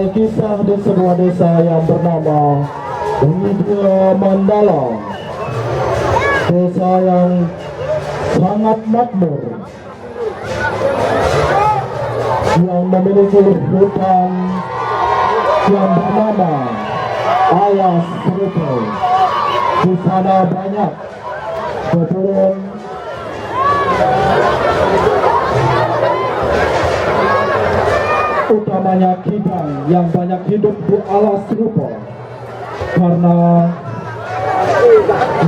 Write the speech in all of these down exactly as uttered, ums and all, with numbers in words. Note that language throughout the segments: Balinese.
Kisah di sebuah desa yang bernama Widya Mandala. Desa yang sangat makmur, yang memiliki hutan yang bernama Alas Serupa. Di sana banyak keturun, utamanya kidang yang banyak hidup di Alas Serupa. Karena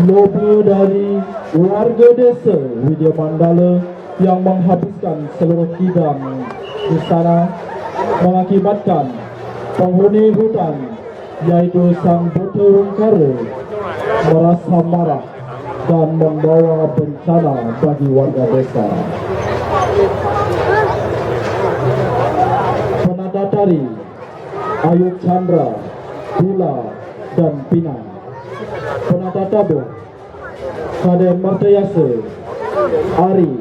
lobe dari warga desa Widya Mandala yang menghabiskan seluruh kidang di sana mengakibatkan penghuni hutan, yaitu Sang Buta Wungkara, merasa marah dan membawa bencana bagi warga desa. Penata tari Ayu Chandra, Dila, dan Pinang. Penata tabuh Kadai Martayasa, Ari.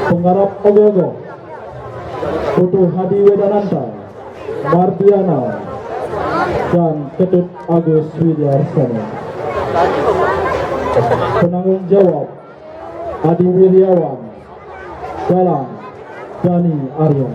Penggarap ogoh-ogoh Putu Hadi Wedananta, Mardiana, dan Ketut Agus Widiarsana. Penanggung jawab Adi Wiryawan, Dalang Dani Aryo.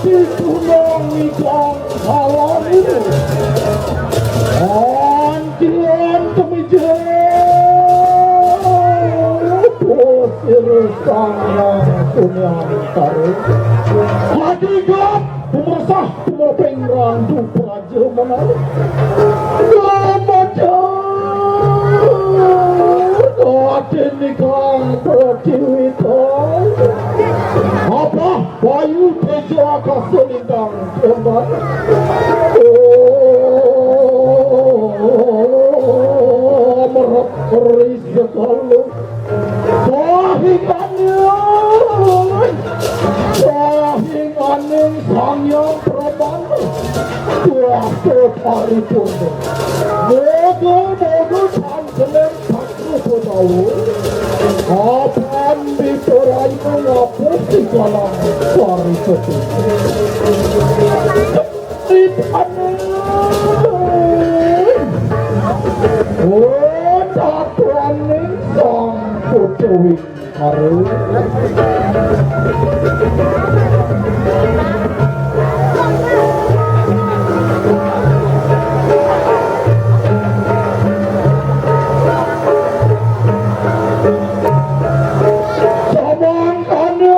Jadi tunang ikang halangi. Antian temijel. Pusir sang yang sunyang tarik. Hakikat pemersatu Sah tumraping Ratu Praja Manala. Dumajar Raden Ikang Pratiwita. Apa bayu teja akasa lintang. Emban. Oh, merep ri sekala. Sahingganing, sahingganing Sang Hyang Pramana kuasa paripurna. Moga-moga tan gelem patrupa dawa. Apan diparaina ngapusi kalang paripurna. Ritaning. Oh, tatuaning Sang Putu Wingkara. Samangkana.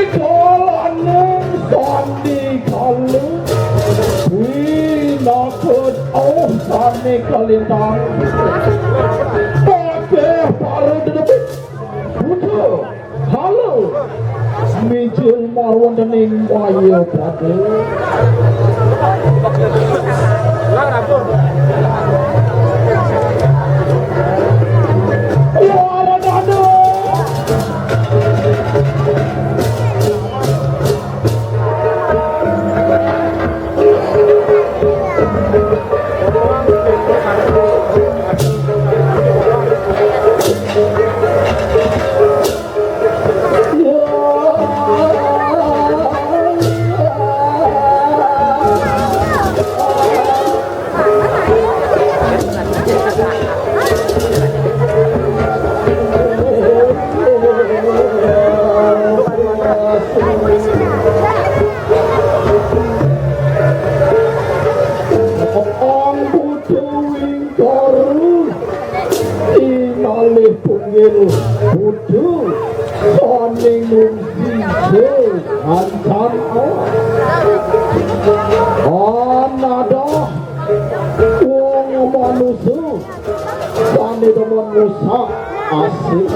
Rikalaning sandikala, pinaka oh sane kalintang. Patih para dedebit. Buta. Halo. Mijil marwandaning waya pada. Waradana. Ing Buta Wingkara, inalih punggil Buta saning ngungsi ancan anadah wong manusa. Sane demen ngusak asik.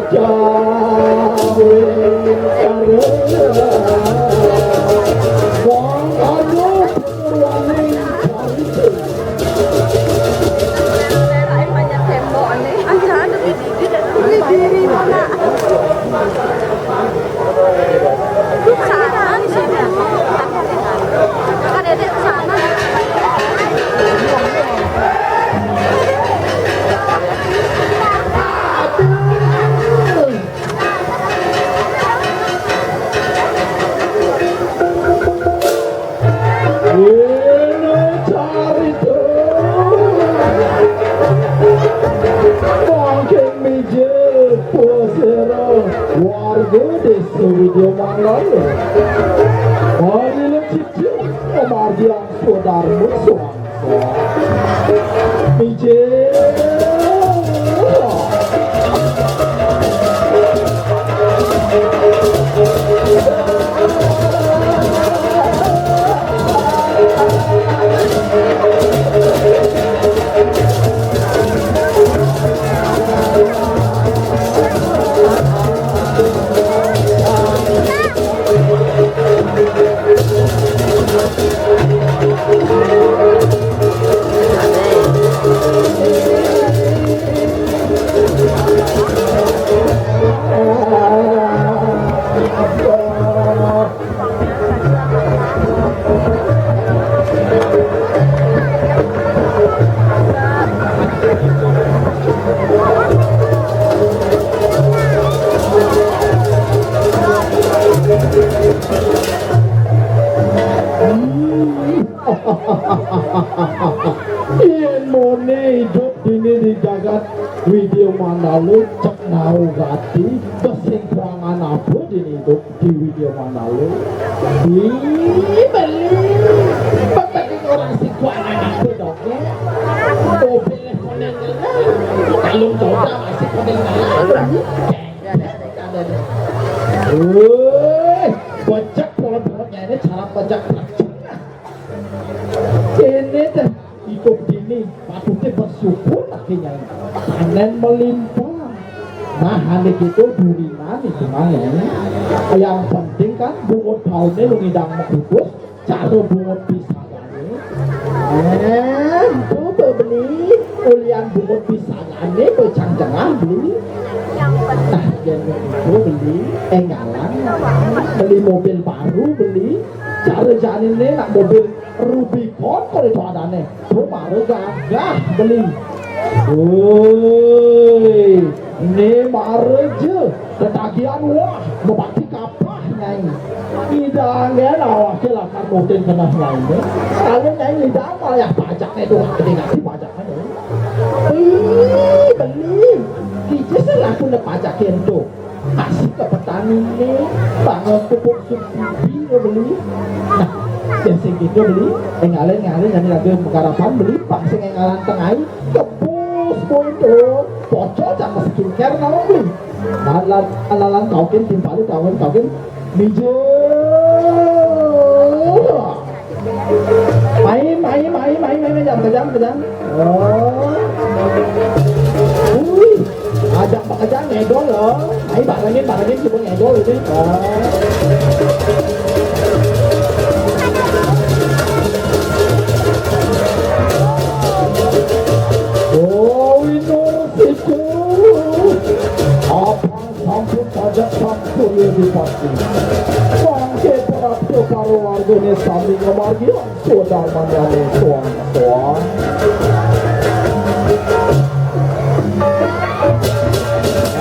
Jawe kare wong anu purwaning. Ini carita mangkin mijil pasira warga Desa Widya Manggala. Ari lecicin pemargian swadharma swa. Mijil. Yén moné idup dini di jagat Widya Mandala, cék nau gati, besing kurangan apa dini idup di Widya Mandala. Ih, beli. Pepeding orang sing kurangan apa dogé? Mobil konéng ngelah. Kalung coba masih konéng ngelah. Woi, bocah polot-polotnya ini cara bocah bajingan. Ini téh idup dini, patuté bersyukur lagi, Nyai. Panén melimpah. Nah, ané gitu durinan itu mah, Nyai. Yang penting kan bungut pauné lu ngidang mekutus, cara bungut pisagané. Eh, itu tuh beli, ulian bungut pisagané, becang jengah beli. Nah, yang itu beli, énggalan, beli mobil baru beli. Cara janiné nak mobil Rubicon kok itu adané. Tuh baru gagah beli. Woi, ini mara je. Tetagihan wah, bebakti kapah, Nyai. Ngidang ya, awak lakar mungkin kena, Nyai. Kalau Nyai ngidang malah pajaknya tuh, gede ngasih pajaknya, Nyai. Ih, beli. Kicé selaku ne pajakin tuh. Masih ke petani nih, bangun pupuk subsidi ya beli. Nah, yang sing gitu beli, énggalin-énggalin jadi lagi garapan beli, pang sing énggalan tengai, kebus boy tuh, pocol sama skincare naon beli. Nah, lan, lan, lan, taukin, timpali, taukin, taukin, bijil. Main, main, main, main, main, kejam, kejam, kejam. Oh. Wih, ajak Pak Kejang ngedol loh. Ayo barengin, barengin, coba ngedol ini. Oh. Oh, Winur situ. Apa sampun pajak sampun ya dipati. Bangke prapta para wargane sami ngamargiang swadarmanyane soang-soang.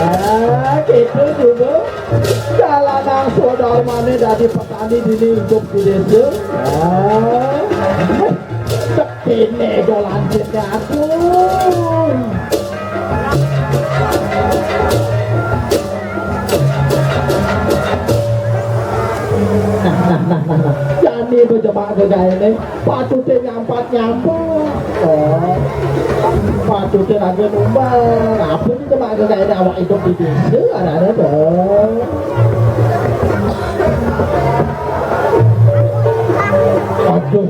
Ah, gitu juga. Dalanang swadarmane dadi petani dini idup di desa. Ah. Kéné dolan jatuh. Nah, nah, nah, nah, nah. Jani bejemak gegaéné, patuté nyampat-nyampat. Oh. Patuté lagi numbang. Apa nih jemak gegaéné awak idup di desa, ada-ada tuh. Aduh.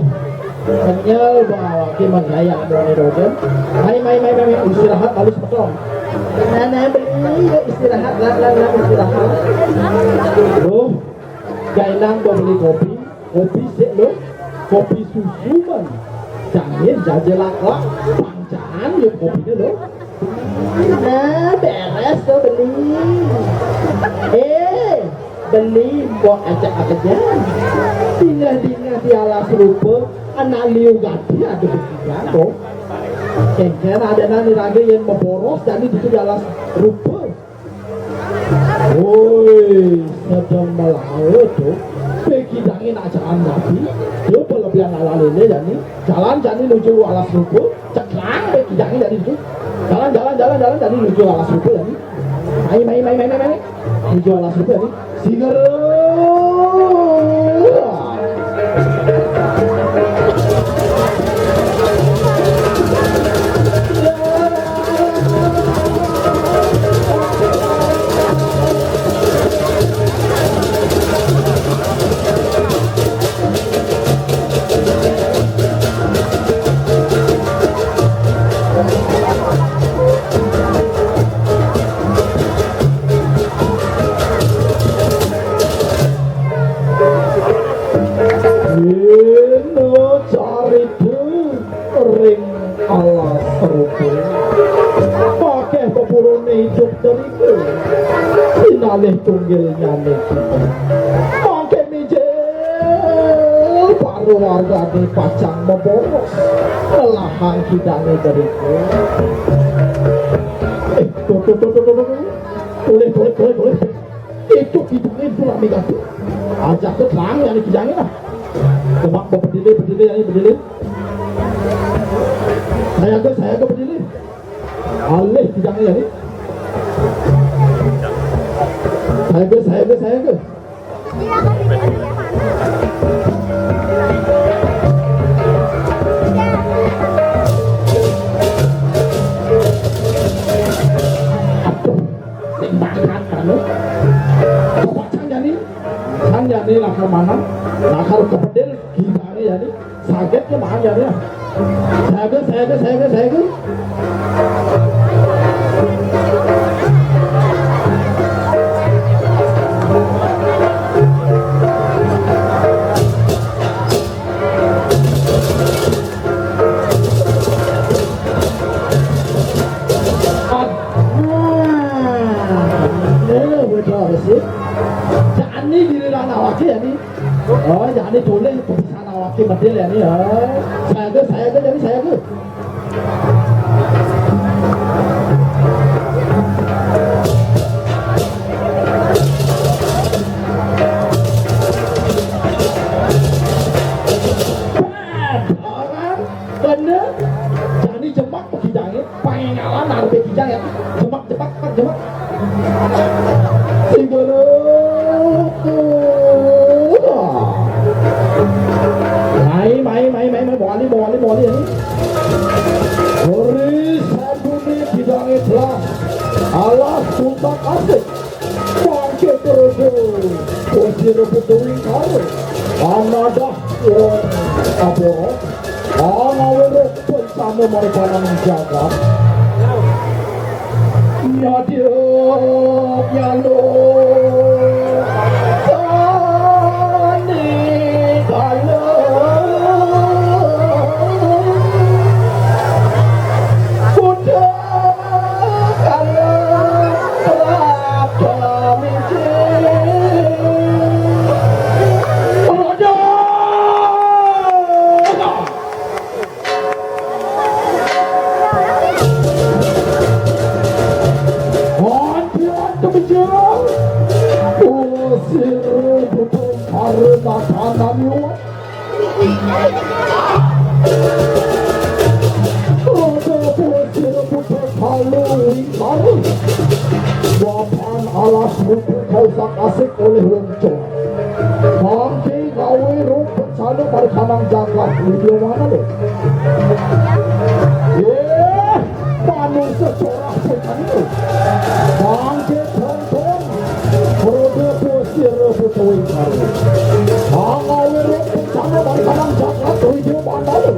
Kenyal bawa ki menggaya moni dogen. Mai, mai, mai, mai, mai, istirahat halus betul. Nah, nah, beli, yuk istirahat, lah, lah, lah, istirahat. Loh, gainang gua beli kopi, kopi sik lo, kopi susu man. Jangan jajelak lah, panjang yuk kopinya lo. Nah, beres tuh beli. Eh, beli mbok ajak apa jan? Dingah-dingah di alas rupa, anak liu gati ada begitu kok. Kengken ada nani raga yang memboros jadi di alas rupa. Woi, sedang melaut tuh. Begidangin ajaran Nabi. Dia pelebihan ala lele ya nih. Jalan jani nuju alas rupa, ceklang deh kijangnya dari itu. Jalan, jalan, jalan, jalan, jani nuju alas rupa jani. Mai, mai, mai, mai, mai, mai. Nuju alas rupa jani. Singer. Nyane kita. Mangke mijil para wargane pacang meboros. Nelahang kidane jeriku. Eh, tuh, tuh, tuh, tuh, tuh, tuh, tuh. Boleh, boleh, boleh, boleh. Itu kidane pura migati. Ajak ke terang ya, kidange lah. Coba bedile, bedile ya, bedile. Saya ke, saya ke bedile. Alih kidange ya, nih. Saya ke, saya ke, saya ke. Aduh, sing banget, anu. Coba sang jani, sang jani lah ke mana? Lah kalau kepedil gimana ya, nih? Saget ke mana ya? Saget, saget, saget, saget. Nah, eh, betul sih. Jani giliran awake ya, nih. Oh, jani boleh bisa awake medil ya, nih, ya. Saya ke, saya ke, jadi saya ke. Bener. Jani jemak begitu, pengen ngalah naruh begitu ya. Jemak, jemak, jemak. Sing guru. Mai, mai, mai, mai, mai, mawali, mawali, mawali, ya. Ori sambune kidange telah. Alas tuntak asik. Bangke terus. Kusir putu wingkar. Anadah wong aboro. Ana weruh bencana maribanan jagat. Nyadya nyalo tani kala. Kuda kala prapta misi. Raja! Antian demikian, usir butung karena tanah liwat. Ada usir butung kalu lingkaru. Wapan alas butung kausak asik oleh wong Cok. Bangke gawe rumput sana pada kanang jagat. Video mana lo? Yeh, manusia corah setan itu. Bangke tonton. Roda posir putu wingkar. Gawe rumput sana pada kanang jagat. Video mana lo?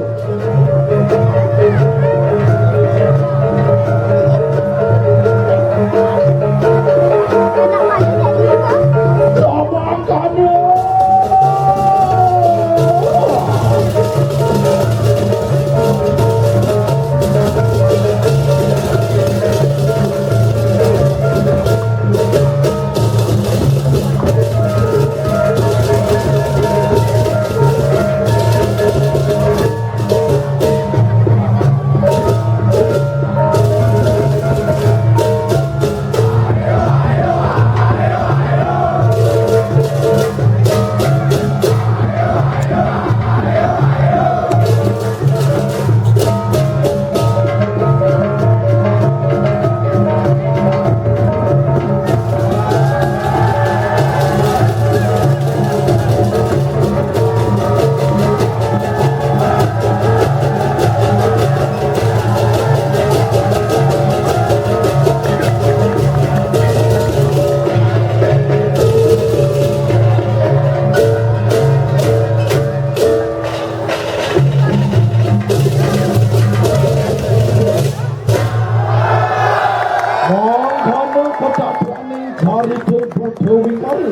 Mangkana kedapaning carita Buta Wingkari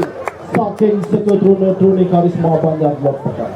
saking Seketruna Truni Karisma Banjar Lot Pekan.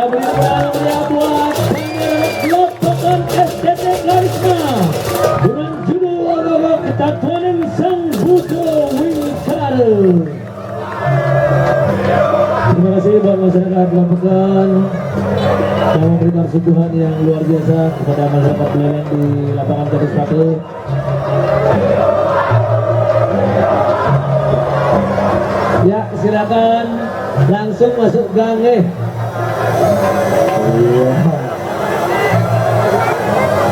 Berikan buat Pangeran Blok Pekan S T T Karisma dengan judul Tatuaning Sang Buto Wingkara. Terima kasih buat masyarakat Blok Pekan yang memberikan suguhan yang luar biasa kepada masyarakat Buleleng di lapangan Gatus Pate. Ya, silakan langsung masuk gang, eh. Iya.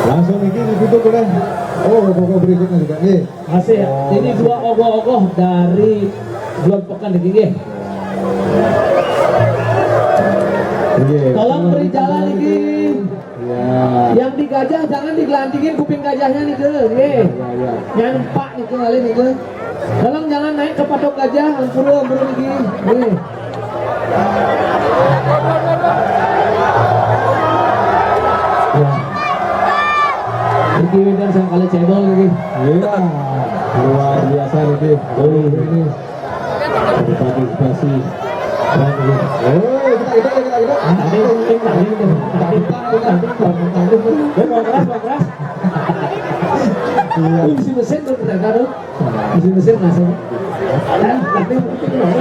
Langsung ini ditutup oleh, oh, pokok berikutnya juga, nih. Masih ya? Oh, ini masih. Dua ogoh-ogoh dari Blok Pekan iki, nggih. Iya. Tolong beri jalan iki. Ya. Yang digajah jangan digelantingin kuping gajahnya nih, ke. Nggih. Ya, ya. Nyampak nih, ke, kali nih, ke. Tolong jangan naik ke patok gajah, ampura, ampura niki. Nggih. Ya. Niki kan sangkala cebol niki. Iya. Luar biasa niki. Oh, ini. Berpartisipasi. Oh, kita, kita, kita, kita. Tadi, tadi, tadi, tadi, tadi, tadi, tadi. Eh, mau keras, mau keras. Iya. Wih, si mesin tuh ternyata tuh. Si mesin masuk. Kan, tapi mungkin mau.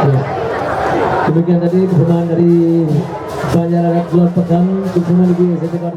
Iya. Demikian tadi persembahan dari Banjar Adat Blok Pekan, dukungan di S T K.